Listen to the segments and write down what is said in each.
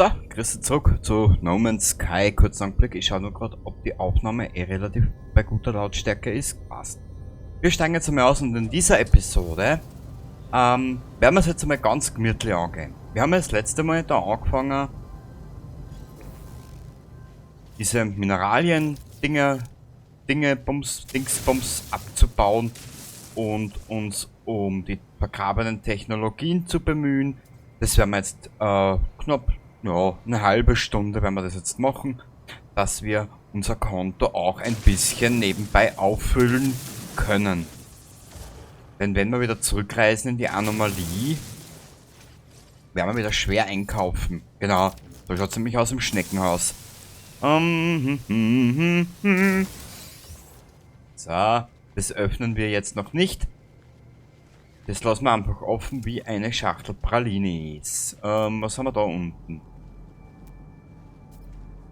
So, grüß dich zurück zu No Man's Sky. Kurzer Anblick, ich schaue nur gerade, ob die Aufnahme eh relativ bei guter Lautstärke ist. Passt. Wir steigen jetzt einmal aus und in dieser Episode werden wir es jetzt einmal ganz gemütlich angehen. Wir haben ja das letzte Mal da angefangen, diese Mineralien, Dinge, Dinge, Bums, Dings, Bums abzubauen und uns um die vergrabenen Technologien zu bemühen. Das werden wir jetzt knapp, ja, eine halbe Stunde werden wir das jetzt machen, dass wir unser Konto auch ein bisschen nebenbei auffüllen können. Denn wenn wir wieder zurückreisen in die Anomalie, werden wir wieder schwer einkaufen. Genau, so schaut's nämlich aus im Schneckenhaus. So, das öffnen wir jetzt noch nicht. Das lassen wir einfach offen wie eine Schachtel Pralinis. Was haben wir da unten?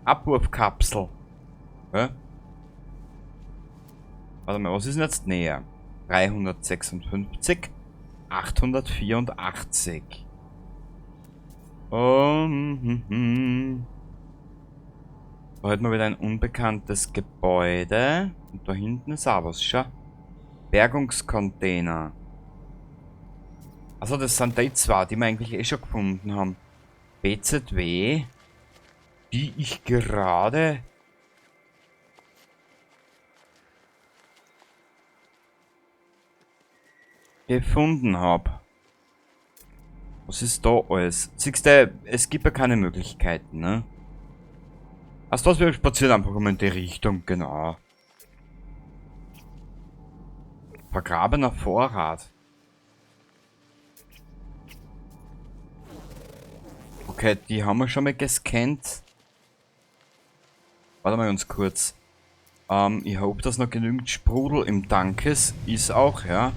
Abwurfkapsel. Hä? Warte mal, was ist denn jetzt näher? 356, 884. Da hätten wir wieder ein unbekanntes Gebäude. Und da hinten ist auch was, schau. Bergungscontainer. Also das sind die zwei, die wir eigentlich eh schon gefunden haben. BZW, die ich gerade gefunden hab. Was ist da alles? Siehst du, es gibt ja keine Möglichkeiten, ne? Also das, wir spazieren einfach um in die Richtung, genau. Vergrabener Vorrat. Okay, die haben wir schon mal gescannt. Warte mal ganz kurz. Ich hoffe, dass noch genügend Sprudel im Tank ist. Ist auch, ja.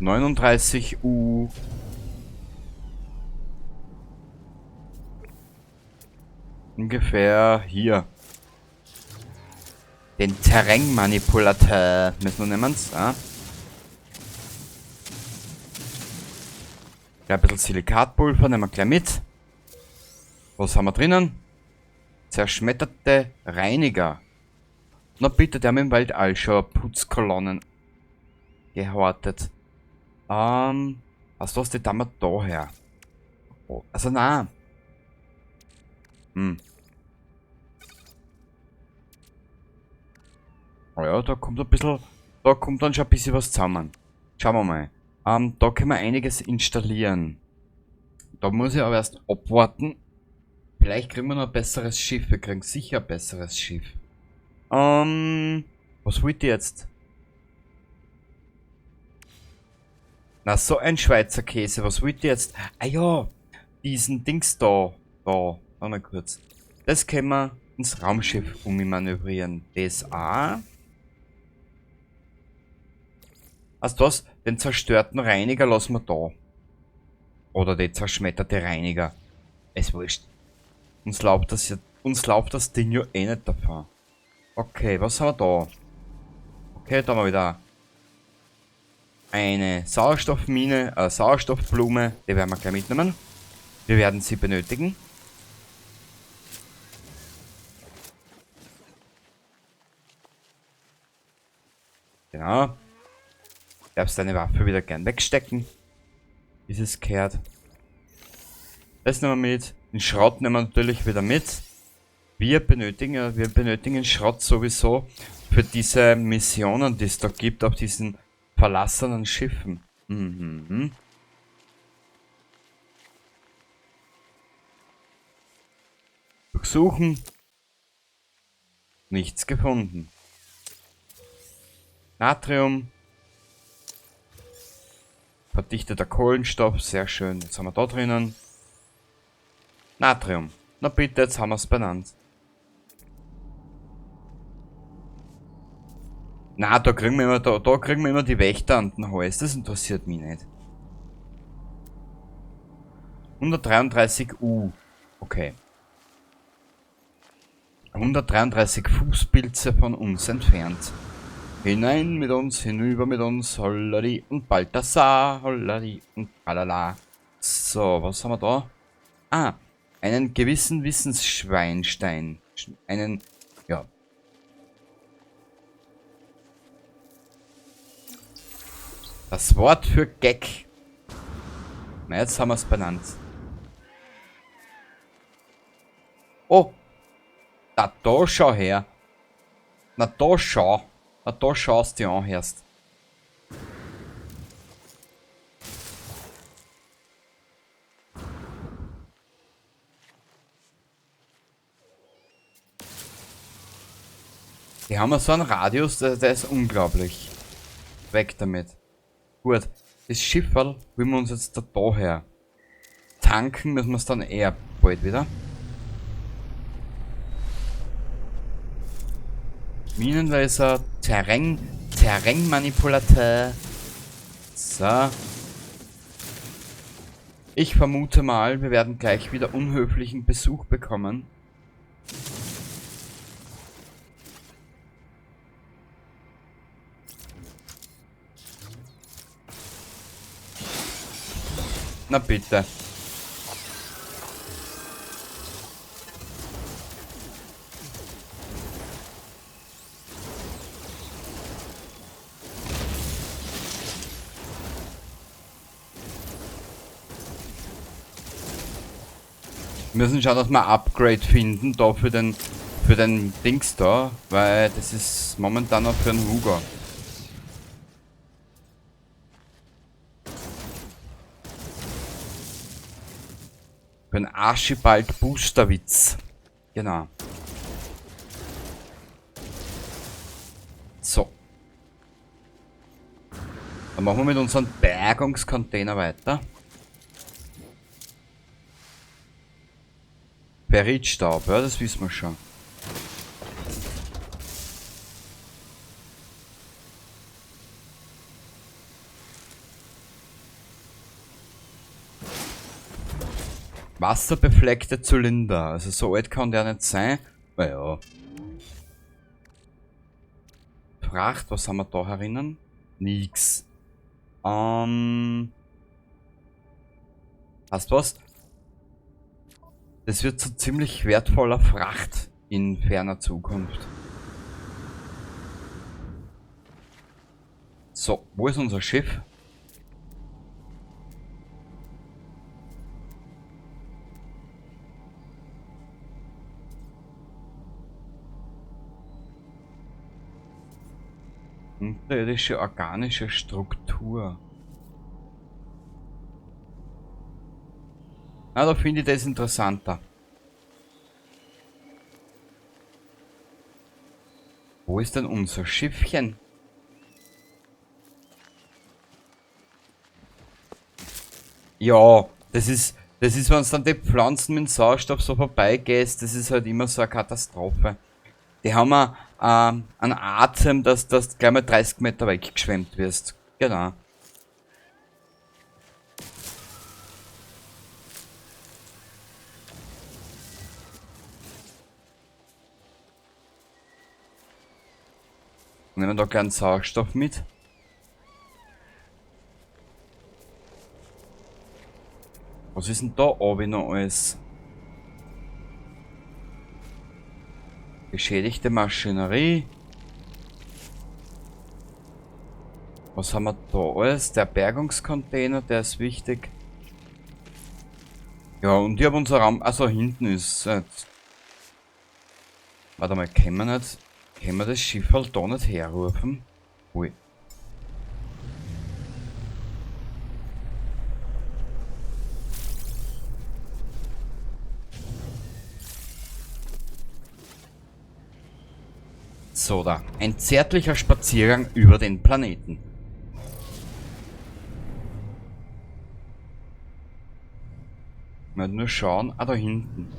39 U. Ungefähr hier. Den Terrainmanipulateur müssen wir nehmen, ja. Ja, ein bisschen Silikatpulver nehmen wir gleich mit. Was haben wir drinnen? Zerschmetterte Reiniger. Na bitte, der hat im Weltall schon Putzkolonnen gehortet. Was was die da da her? Oh, also na. Oh ja, da kommt ein bisschen, da kommt dann schon ein bisschen was zusammen. Schauen wir mal. Da können wir einiges installieren. Da muss ich aber erst abwarten. Vielleicht kriegen wir noch ein besseres Schiff. Wir kriegen sicher ein besseres Schiff. Was wollt ihr jetzt? Na, so ein Schweizer Käse. Was wollt ihr jetzt? Ah ja, diesen Dings da. Da, warte mal kurz. Das können wir ins Raumschiff ummanövrieren. Das auch. Also das, den zerstörten Reiniger lassen wir da. Oder die zerschmetterte Reiniger. Ist wurscht. Uns lauft das ja, uns lauft das Ding ja eh nicht davon. Okay, was haben wir da? Okay, da haben wir wieder eine Sauerstoffmine, eine Sauerstoffblume. Die werden wir gleich mitnehmen. Wir werden sie benötigen. Genau. Darfst deine Waffe wieder gern wegstecken. Dieses kehrt. Das nehmen wir mit. Den Schrott nehmen wir natürlich wieder mit. Wir benötigen Schrott sowieso für diese Missionen, die es da gibt, auf diesen verlassenen Schiffen. Durchsuchen. Nichts gefunden. Natrium. Verdichteter Kohlenstoff, sehr schön. Jetzt haben wir da drinnen Natrium. Na bitte, jetzt haben wir's benannt. Na, da kriegen wir immer, da kriegen wir immer die Wächter an den Hals. Das interessiert mich nicht. 133 U. Okay. 133 Fußpilze von uns entfernt. Hinein mit uns, hinüber mit uns, hollari und Balthasar, hollari und tralala. So, was haben wir da? Ah, einen gewissen Wissensschweinstein. Einen, ja. Das Wort für Gag. Na, jetzt haben wir es benannt. Oh! Na, da schau her. Na, da schau. Na, da schaust du an, hörst. Die haben so einen Radius, der ist unglaublich. Weg damit. Gut, das Schifferl holen wir uns jetzt da daher. Tanken müssen wir es dann eher bald wieder. Minenlaser, Terrainmanipulateur. So. Ich vermute mal, wir werden gleich wieder unhöflichen Besuch bekommen. Na bitte. Wir müssen schauen, dass wir Upgrade finden, da für den Dings da, weil das ist momentan noch für den Hugo. Für den Archibald Boosterwitz. Genau. So. Dann machen wir mit unserem Bergungscontainer weiter. Ferritstaub, ja, das wissen wir schon. Wasserbefleckte Zylinder, also so alt kann der nicht sein. Naja. Fracht, was haben wir da herinnen? Nix. Hast was? Das wird so ziemlich wertvoller Fracht in ferner Zukunft. So, wo ist unser Schiff? Unterirdische organische Struktur. Na, da finde ich das interessanter. Wo ist denn unser Schiffchen? Ja, das ist, wenn es dann die Pflanzen mit dem Sauerstoff so vorbeigehst, das ist halt immer so eine Katastrophe. Die haben wir einen Atem, dass du gleich mal 30 Meter weggeschwemmt wirst. Genau. Nehmen wir da gern Sauerstoff mit. Was ist denn da oben noch alles? Beschädigte Maschinerie. Was haben wir da alles? Der Bergungscontainer, der ist wichtig. Ja, und ich hab unser Raum... Also hinten ist... warte mal, können wir nicht... Können wir das Schiff halt da nicht herrufen? Ui. So da. Ein zärtlicher Spaziergang über den Planeten. Mal nur schauen. Ah, da hinten.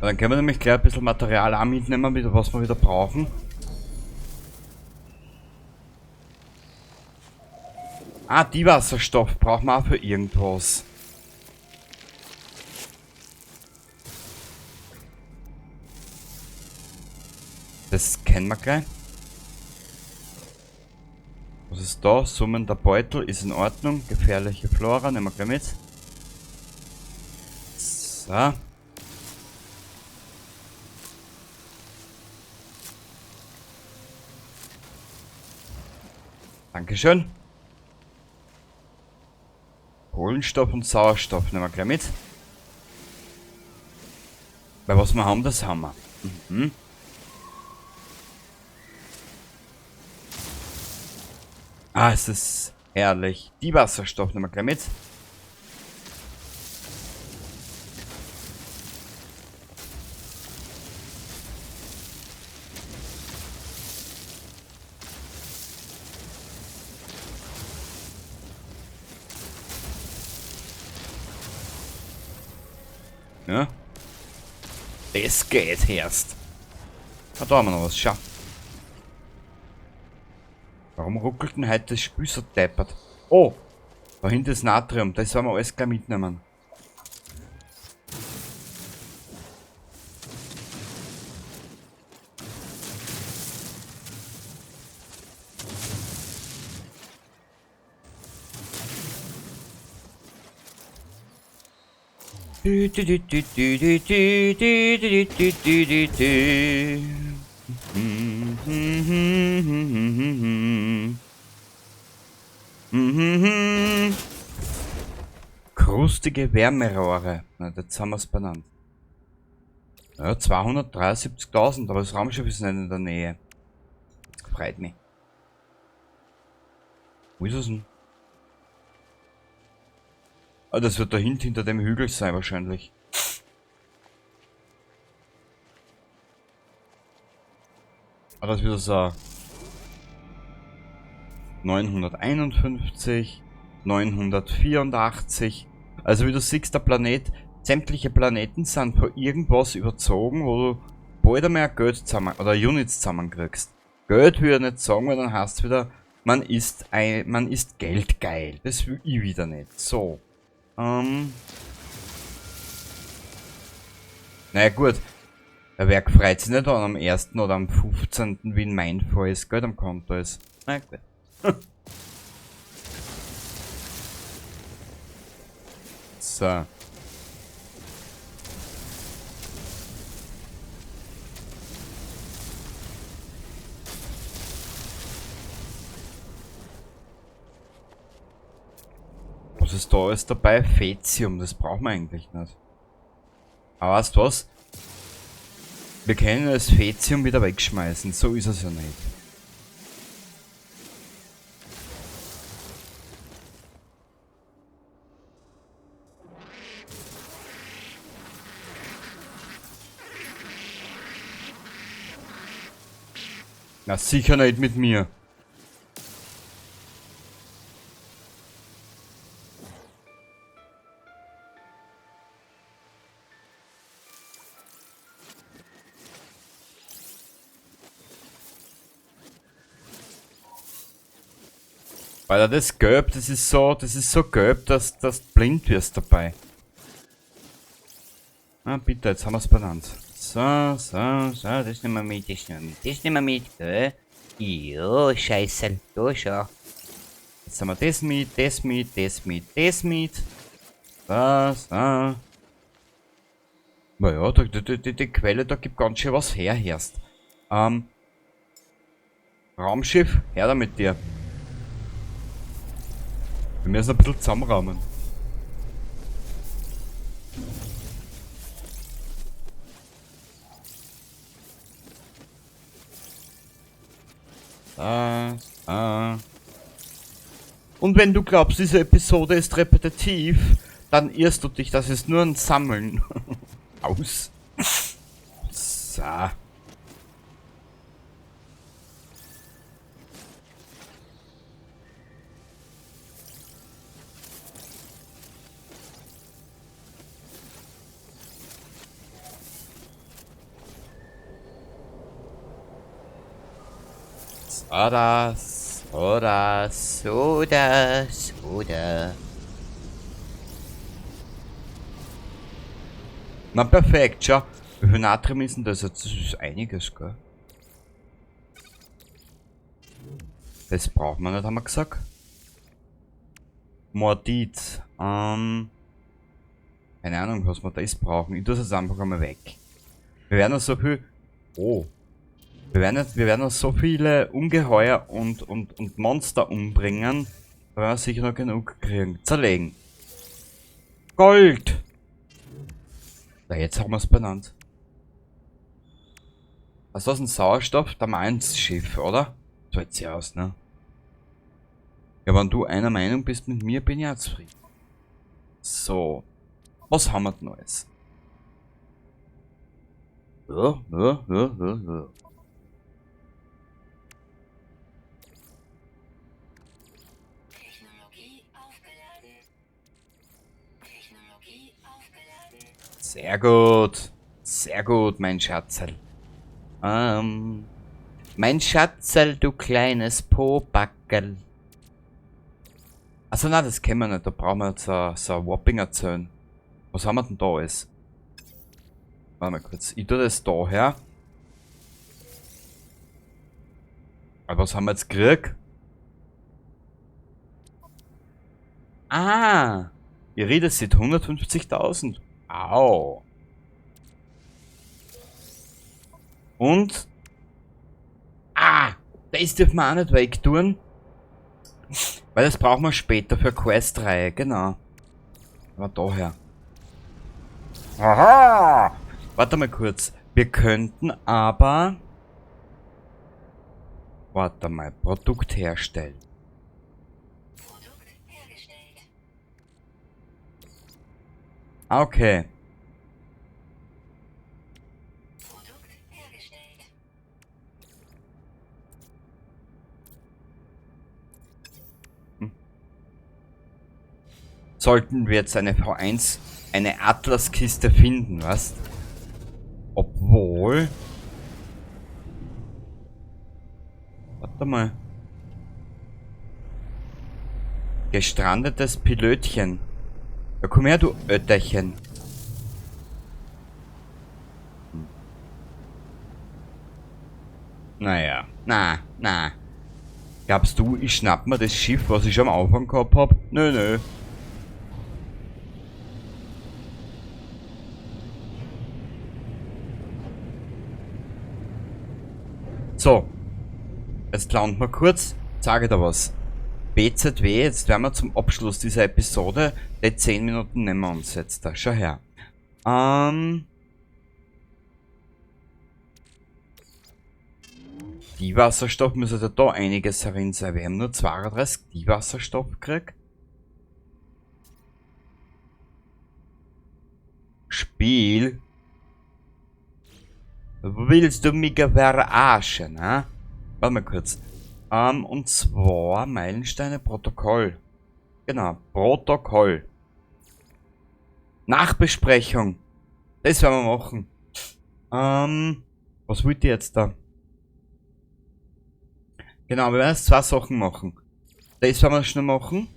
Dann können wir nämlich gleich ein bisschen Material auch mitnehmen, was wir wieder brauchen. Ah, die Wasserstoff brauchen wir auch für irgendwas. kennen wir gleich. Was ist da? Summender Beutel ist in Ordnung. Gefährliche Flora, nehmen wir gleich mit. So. Dankeschön. Kohlenstoff und Sauerstoff nehmen wir gleich mit. Weil was wir haben, das haben wir. Mhm. Ah, es ist herrlich. Die Wasserstoff nehmen wir gleich mit. Ja. Das geht erst. Ah, da haben wir noch was. Schau. Warum ruckelt denn heute das Spiel so deppert? Oh! Da hinten ist Natrium. Das werden wir alles gleich mitnehmen. Krustige Wärmerohre. Na, jetzt haben wir's benannt. Ja, 273.000, aber das Raumschiff ist nicht in der Nähe. Das freut mich. Wo ist es denn? Ah, das wird da hinten hinter dem Hügel sein wahrscheinlich. Ah, das wird so 951, 984. Also wie du siehst, der Planet, sämtliche Planeten sind von irgendwas überzogen, wo du bald einmal Geld zusammen oder Units zusammenkriegst. Geld will ich nicht sagen, weil dann heißt es wieder, man ist geldgeil. Das will ich wieder nicht. So. Naja gut, der Werk freut sich nicht an am 1. oder am 15., wie in meinem Fall ist, Geld am Konto ist. Na gut. So. Was ist da alles dabei? Fetium, das brauchen wir eigentlich nicht. Aber weißt du was? Wir können das Fetium wieder wegschmeißen, so ist es ja nicht. Na sicher nicht mit mir. Weil das Gelb, das ist so gelb, dass du blind wirst dabei. Ah, bitte, jetzt haben wir es benannt. So, so, so, das nehmen wir mit, das nehmen wir mit, das nehmen wir mit, gell? Jo, Scheiße, da schau. Jetzt haben wir das mit, das mit, das mit, das mit. Das, da. Naja, die Quelle, da gibt ganz schön was her, erst. Raumschiff, her da mit dir. Wir müssen ein bisschen zusammenraumen. Da, da. Und wenn du glaubst, diese Episode ist repetitiv, dann irrst du dich, das ist nur ein Sammeln. Aus. So. Das, oder, so das, oder. Na perfekt, schau. Wie viel Natrium ist denn das jetzt? Das ist einiges, gell? Das brauchen wir nicht, haben wir gesagt. Mordit. Keine Ahnung, was wir das brauchen. Ich tue es jetzt einfach einmal weg. Wir werden noch so viel... Oh. Wir werden noch so viele Ungeheuer und Monster umbringen. Da werden wir sicher noch genug kriegen. Zerlegen. Gold! Na, jetzt haben wir's benannt. Was ist das, ein Sauerstoff? Da meint's Schiff, oder? So sieht's ja aus, ne? Ja, wenn du einer Meinung bist mit mir, bin ich auch zufrieden. So. Was haben wir denn Neues? Ja, ja, ja, ja, ja. Technologie aufgeladen. Technologie aufgeladen. Sehr gut. Sehr gut, mein Schatzerl. Mein Schatzerl, du kleines Pobackerl. Also nein, das kennen wir nicht. Da brauchen wir jetzt so ein Wappinger-Zellen. Was haben wir denn da alles? Warte mal kurz. Ich tue das da her. Aber was haben wir jetzt gekriegt? Ah! Ihr redet sieht 150.000. Au! Und? Ah! Das dürfen wir auch nicht wegtun. Weil das brauchen wir später für Quest-Reihe, genau. Aber daher. Aha! Warte mal kurz. Wir könnten aber... Warte mal, Produkt herstellen. Produkt hergestellt. Ah, okay. Produkt hergestellt. Sollten wir jetzt eine V1, eine Atlas-Kiste finden, was? Obwohl... Warte mal. Gestrandetes Pilötchen. Ja, komm her, du Ötterchen. Naja. Na, na. Glaubst du, ich schnapp mir das Schiff, was ich schon am Anfang gehabt hab? Nö, nö. So. Jetzt landen wir kurz. Sage da was. BZW, jetzt werden wir zum Abschluss dieser Episode. Die 10 Minuten nehmen wir uns jetzt da. Schau her. Die Wasserstoff müsste ja da einiges herin sein. Wir haben nur 32 die Wasserstoff gekriegt. Spiel. Willst du mich verarschen, hä? Warte mal kurz. Und zwar Meilensteine Protokoll. Genau, Protokoll. Nachbesprechung. Das werden wir machen. Was wollt ihr jetzt da? Genau, wir werden jetzt zwei Sachen machen. Das werden wir schnell machen.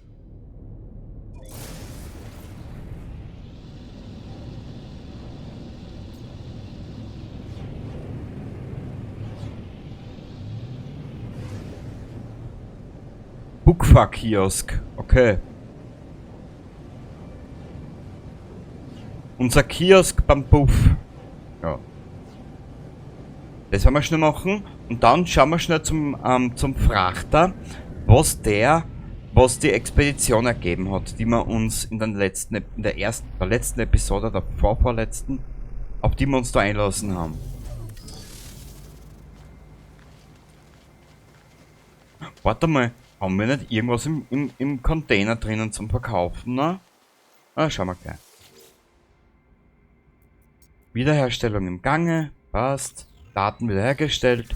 Bukfa-Kiosk. Okay. Unser Kiosk beim Puff. Ja. Das werden wir schnell machen. Und dann schauen wir schnell zum Frachter, was die Expedition ergeben hat, die wir uns in den letzten, in der ersten, der letzten Episode, der vorvorletzten, auf die wir uns da einlassen haben. Warte mal, haben wir nicht irgendwas im Container drinnen zum Verkaufen, ne? Ah, schauen wir gleich. Wiederherstellung im Gange, passt. Daten wiederhergestellt.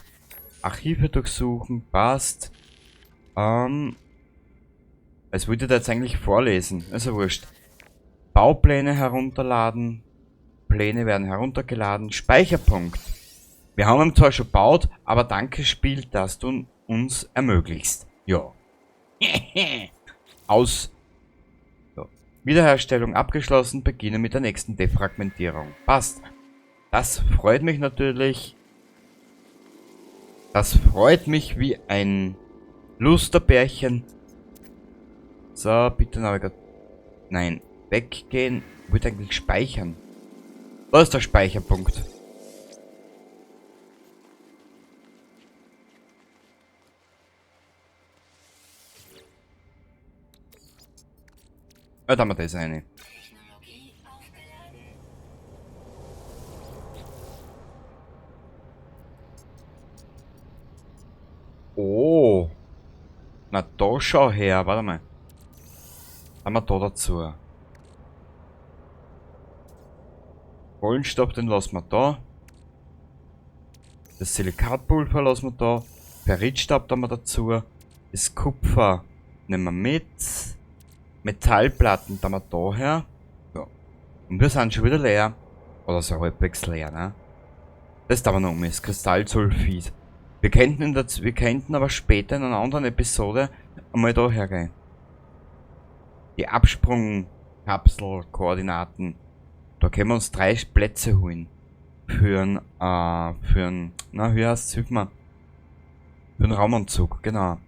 Archive durchsuchen, passt. Es wollte ich da jetzt eigentlich vorlesen, ist ja wurscht. Baupläne herunterladen. Pläne werden heruntergeladen. Speicherpunkt. Wir haben ihn zwar schon gebaut, aber danke Spiel, dass du uns ermöglichst. Ja. Aus. So. Wiederherstellung abgeschlossen. Beginne mit der nächsten Defragmentierung. Passt. Das freut mich natürlich. Das freut mich wie ein Lusterbärchen. So, bitte Navigat. Nein, weggehen. Ich wollte eigentlich speichern. Da ist der Speicherpunkt. Ja, da haben wir das eine. Technologie aufgeladen. Oh. Na, da schau her. Warte mal. Haben wir da dazu. Kohlenstoff, den lassen wir da. Das Silikatpulver lassen wir da. Ferritstab da wir dazu. Das Kupfer nehmen wir mit. Metallplatten da wir da her. Ja. Und wir sind schon wieder leer. Oder so halbwegs leer, ne? Das da wir noch um, das Kristallsulfid. Wir könnten aber später in einer anderen Episode einmal da hergehen. Die Absprungkapselkoordinaten. Da können wir uns 3 Plätze holen. Für n, na, wie heißt's? Hilf mir. Für n Raumanzug, genau.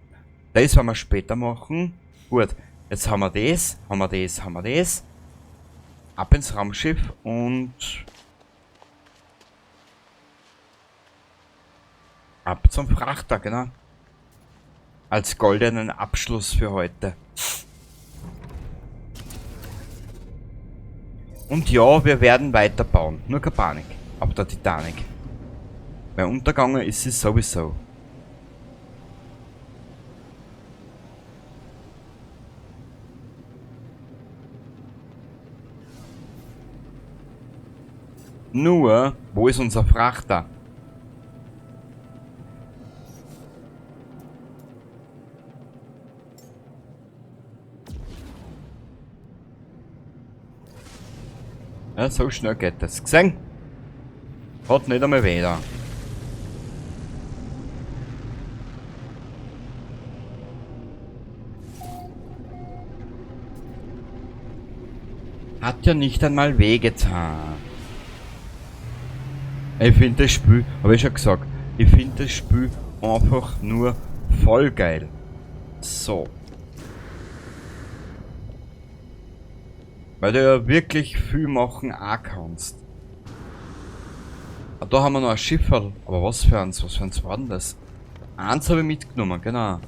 Das werden wir später machen. Gut, jetzt haben wir das, haben wir das, haben wir das. Ab ins Raumschiff und ab zum Frachter, genau. Als goldenen Abschluss für heute. Und ja, wir werden weiterbauen. Nur keine Panik. Ab der Titanic. Weil untergegangen ist sie sowieso. Nur, wo ist unser Frachter? Ja, so schnell geht das. Gesehen? Hat nicht einmal weh da. Hat ja nicht einmal wehgetan. Ich find das Spiel, hab ich schon gesagt, ich find das Spiel einfach nur voll geil. So. Weil du ja wirklich viel machen auch kannst. Ah, da haben wir noch ein Schifferl. Aber was für eins? Was für eins war denn das? Eins habe ich mitgenommen, genau.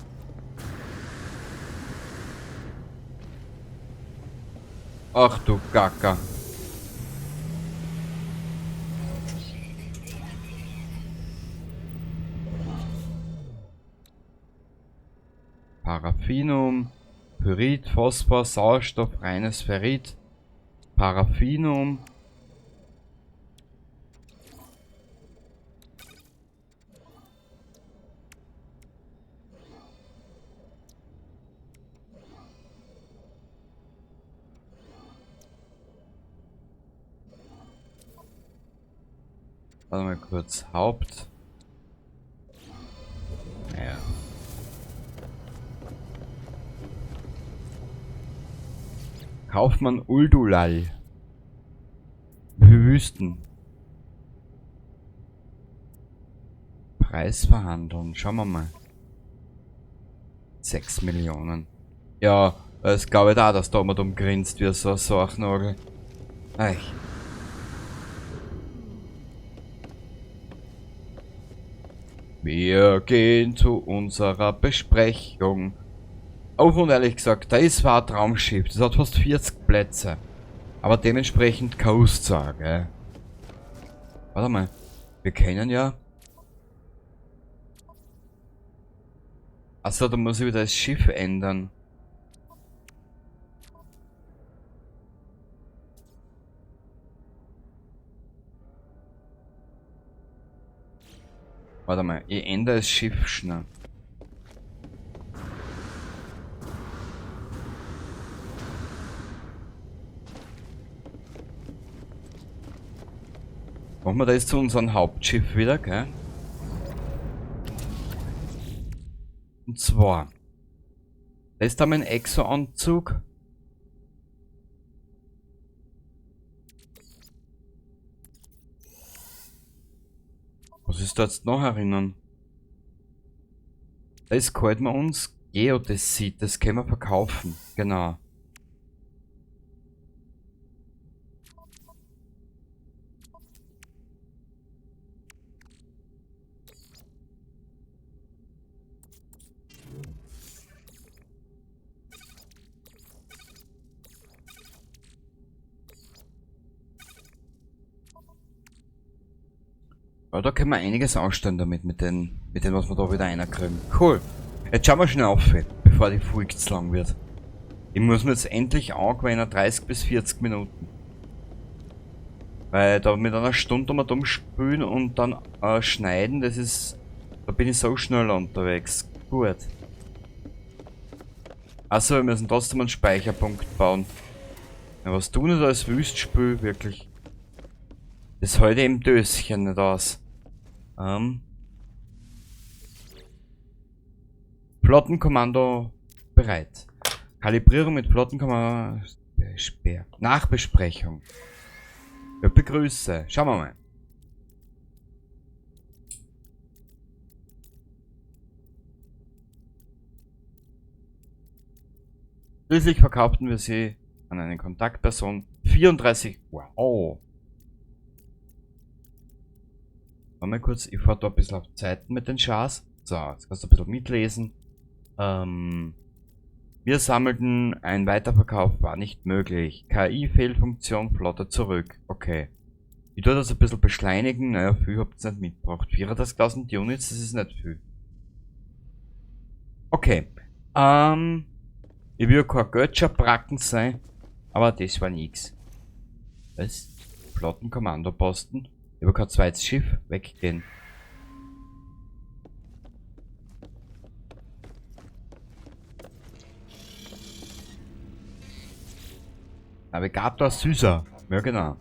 Ach du Gacker. Paraffinum, Pyrit, Phosphor, Sauerstoff, reines Ferrit, Paraffinum. Warte mal kurz, Haupt. Ja. Kaufmann Uldulal. Wüsten. Preis verhandeln. Schauen wir mal. 6 Millionen. Ja, das glaube ich auch, dass da immer dumm grinst wie so ein Sachnagel. Eich. Wir gehen zu unserer Besprechung. Auch und ehrlich gesagt, das war ein Traumschiff. Das hat fast 40 Plätze. Aber dementsprechend kostet's auch, gell? Warte mal. Wir können ja... Achso, da muss ich wieder das Schiff ändern. Warte mal, ich ändere das Schiff schnell. Machen wir das zu unserem Hauptschiff wieder, gell? Und zwar, das ist da mein Exo-Anzug. Was ist da jetzt noch erinnern? Das gefällt mir uns. Geodesit, das können wir verkaufen. Genau. Ja, da können wir einiges anstellen damit, mit dem, was wir da wieder reinkriegen. Cool. Jetzt schauen wir schnell auf, bevor die Folge zu lang wird. Ich muss mir jetzt endlich angewöhnen, 30 bis 40 Minuten. Weil da mit einer Stunde mal dumm spülen und dann schneiden, das ist... Da bin ich so schnell unterwegs. Gut. Achso, wir müssen trotzdem einen Speicherpunkt bauen. Ja, was du nicht als Wüstspül, wirklich. Das hält im Döschen nicht aus. Flottenkommando bereit. Kalibrierung mit Flottenkommando. Speer. Nachbesprechung. Ja, begrüße. Schauen wir mal. Schließlich verkauften wir sie an eine Kontaktperson. 34. Wow. Warte mal kurz, ich fahr da ein bisschen auf Zeiten mit den Chars. So, jetzt kannst du ein bisschen mitlesen. Wir sammelten, ein Weiterverkauf war nicht möglich. KI-Fehlfunktion, Flotte zurück. Okay. Ich tue das ein bisschen beschleunigen. Naja, viel habt ihr nicht mitgebracht. 34.000 Units, das ist nicht viel. Okay. Ich will kein Götscherbracken sein, aber das war nix. Was? Flottenkommandoposten? Ich habe kein zweites Schiff weggehen. Navigator Süßer. Ja, genau.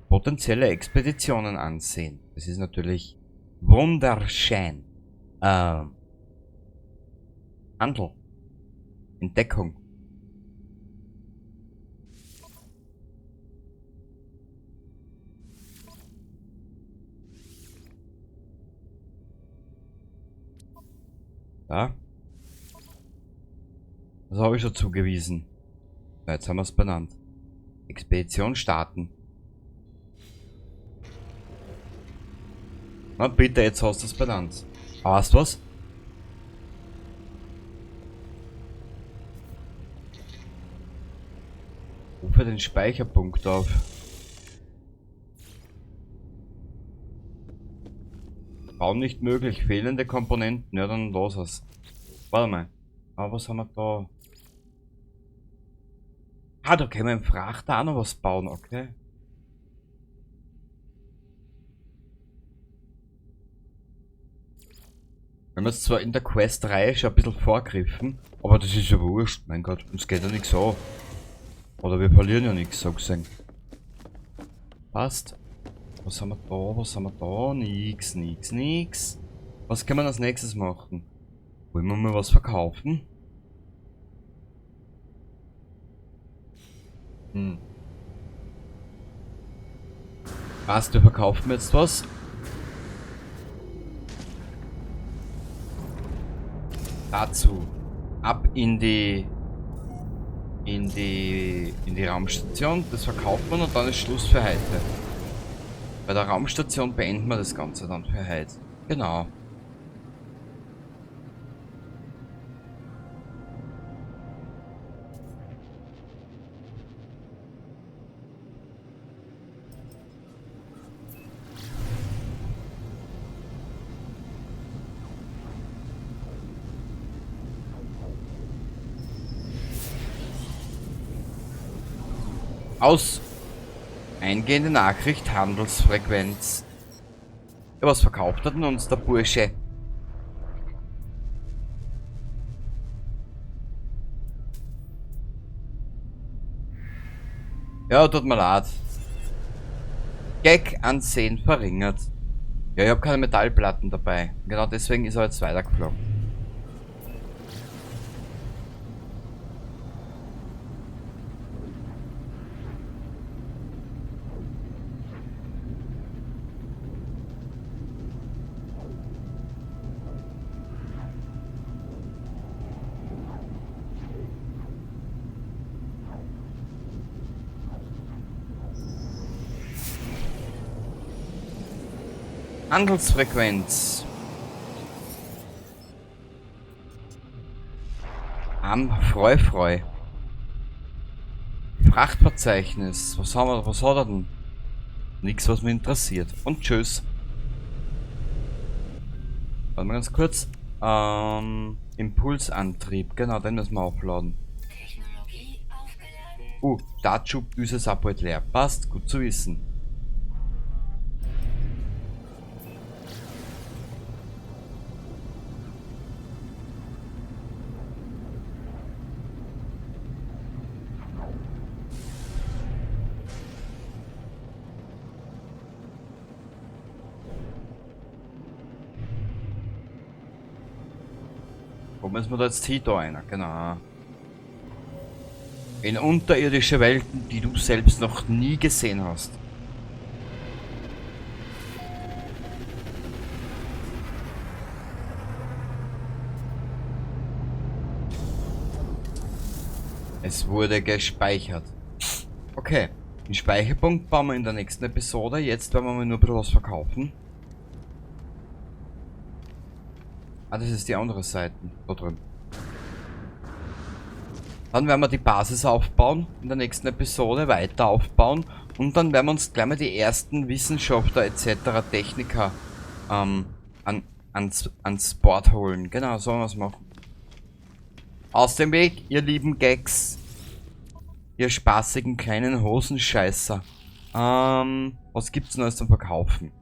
Potenzielle Expeditionen ansehen. Das ist natürlich wunderschön. Handel. Entdeckung. Ja. Das habe ich schon zugewiesen. Ja, jetzt haben wir es benannt. Expedition starten. Na bitte, jetzt hast du es benannt. Aber weißt du was? Rufe den Speicherpunkt auf. Bauen nicht möglich, fehlende Komponenten. Ja, dann los es. Warte mal. Aber was haben wir da? Ah, da können wir im Frachter auch noch was bauen, okay. Wir haben jetzt zwar in der Quest-Reihe schon ein bisschen vorgegriffen, aber das ist ja wurscht, mein Gott, uns geht ja nichts an. Oder wir verlieren ja nichts, so gesehen. Passt. Was haben wir da? Was haben wir da? Nix, nix, nix. Was können wir als nächstes machen? Wollen wir mal was verkaufen? Passt, wir verkaufen jetzt was. Dazu. Ab in die Raumstation. Das verkauft man und dann ist Schluss für heute. Bei der Raumstation beenden wir das Ganze dann für heute. Genau. Aus. Eingehende Nachricht, Handelsfrequenz. Ja, was verkauft hat denn uns der Bursche? Ja, tut mir leid. Gag ansehen verringert. Ja, ich hab keine Metallplatten dabei. Genau deswegen ist er jetzt weitergeflogen. Handelsfrequenz. Am Freu Freu. Frachtverzeichnis. Was haben wir, was hat er denn? Nix, was mich interessiert. Und tschüss. Warte mal ganz kurz. Impulsantrieb. Genau, den müssen wir aufladen. Technologie aufgeladen. Startschubdüse ist auch bald leer. Passt, gut zu wissen. Wo müssen wir da jetzt hin? Da einer, genau. In unterirdische Welten, die du selbst noch nie gesehen hast. Es wurde gespeichert. Okay, den Speicherpunkt bauen wir in der nächsten Episode. Jetzt werden wir mal nur ein bisschen was verkaufen. Ah, das ist die andere Seite. Da drüben. Dann werden wir die Basis aufbauen. In der nächsten Episode weiter aufbauen. Und dann werden wir uns gleich mal die ersten Wissenschaftler et cetera, Techniker ans Board holen. Genau, so wollen wir's machen. Aus dem Weg, ihr lieben Gags. Ihr spaßigen kleinen Hosenscheißer. Was gibt's Neues zum Verkaufen?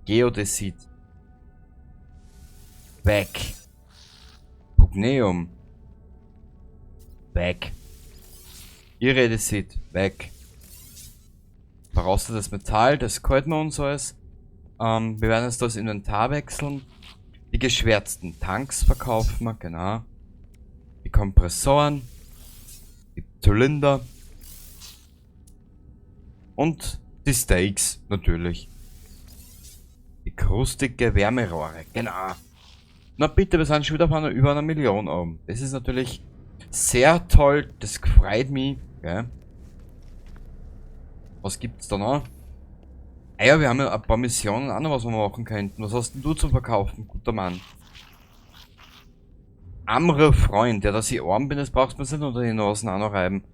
Geodesit. Weg. Pugneum. Weg. Iredesit. Weg. Verrostetes Metall, das gefällt mir uns alles. Wir werden jetzt das Inventar wechseln. Die geschwärzten Tanks verkaufen wir, genau. Die Kompressoren. Die Zylinder. Und die Steaks, natürlich. Die krustige Wärmerohre, genau. Na bitte, wir sind schon wieder auf über 1 Million oben. Das ist natürlich sehr toll, das freut mich. Gell? Was gibt's da noch? Ah ja, wir haben ja ein paar Missionen auch noch, was wir machen könnten. Was hast denn du zum Verkaufen, guter Mann? Amre Freund, ja, dass ich arm bin, das brauchst du mir nicht unter die Nasen auch noch reiben.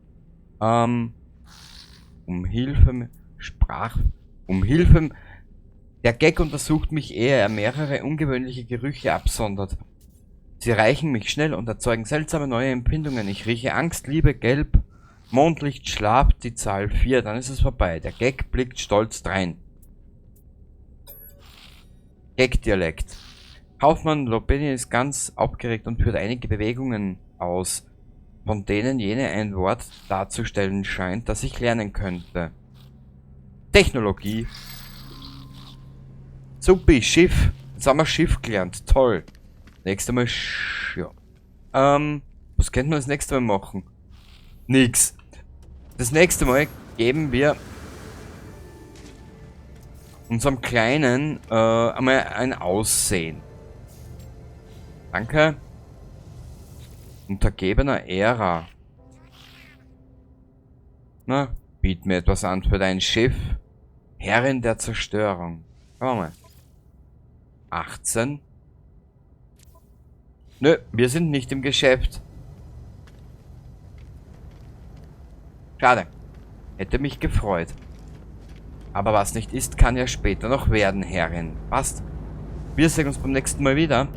Um Hilfe, Sprach, um Hilfe. Der Gag untersucht mich, ehe er mehrere ungewöhnliche Gerüche absondert. Sie erreichen mich schnell und erzeugen seltsame neue Empfindungen. Ich rieche Angst, Liebe, Gelb, Mondlicht, Schlaf, die Zahl 4, dann ist es vorbei. Der Gag blickt stolz drein. Gag-Dialekt. Kaufmann Lobeni ist ganz aufgeregt und führt einige Bewegungen aus, von denen jene ein Wort darzustellen scheint, das ich lernen könnte. Technologie. Supi, Schiff. Jetzt haben wir Schiff gelernt. Toll. Nächstes Mal ja. Was könnten wir das nächste Mal machen? Nix. Das nächste Mal geben wir unserem Kleinen einmal ein Aussehen. Danke. Untergebener Ära. Na, biet mir etwas an für dein Schiff. Herrin der Zerstörung. Schauen wir mal. 18. Nö, wir sind nicht im Geschäft. Schade. Hätte mich gefreut. Aber was nicht ist, kann ja später noch werden, Herrin. Passt. Wir sehen uns beim nächsten Mal wieder.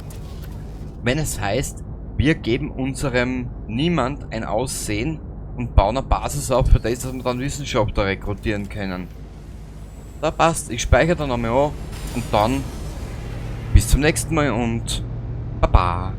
Wenn es heißt, wir geben unserem Niemand ein Aussehen und bauen eine Basis auf, für das, dass wir dann Wissenschaftler rekrutieren können. Da passt. Ich speichere dann nochmal an und dann bis zum nächsten Mal und Baba.